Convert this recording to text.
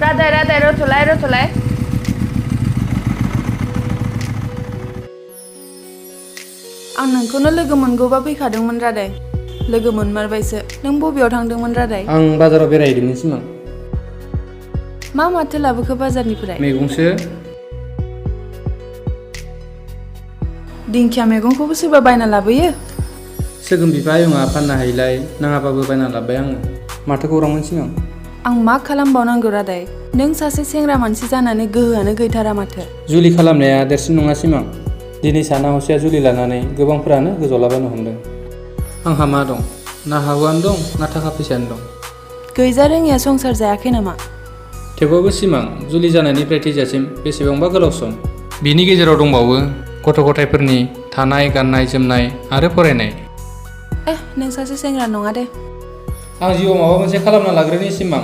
रादाय रादाय रथ'लाय रथ'लाय आं नोंखौनो लोगो मोनगौबा फैखादोंमोन रादाय लोगो मोनमारबायसो नों बबेयाव थांदोंमोन रादाय आं बाजाराव बेरायहैदोंमोन सिमां मा माथो लाबोखो बाजारनिफ्राय मैगंसो दिंखिया मैगंखौबो सोरबा बायना लाबोयो सोगोम बिफा आयंआ फाननो हायिलाय नाङाबाबो बायना लाबोबाय आङो माथो खौरांमोन सिमां आं मा खालामबावनांगौ रादाय नों सासे सेंग्रा मानसि जानानै गोहोआनो गैथारा माथो जुलि खालामनाया देरसिन नङा सिमां दिनै साना हसेया जुलि लानानै गोबांफोरानो गोजौलाबायनो हमदों आंहा मा दं ना हाहुआनो दं ना थाखा फैसायानो दं गैजा रोङिया संसार जायाखै नामा थेवबाबो सिमां जुलि जानायनिफ्राय थैजासिम बेसेबांबा गोलाव सम बिनि गेजेराव दंबावो गथ' गथायफोरनि थानाय गाननाय जोमनाय आरो फरायनाय नों सासे सेंग्रा नङा दे आं जिउआव माबा मोनसे खालामना लाग्रोनि सिमां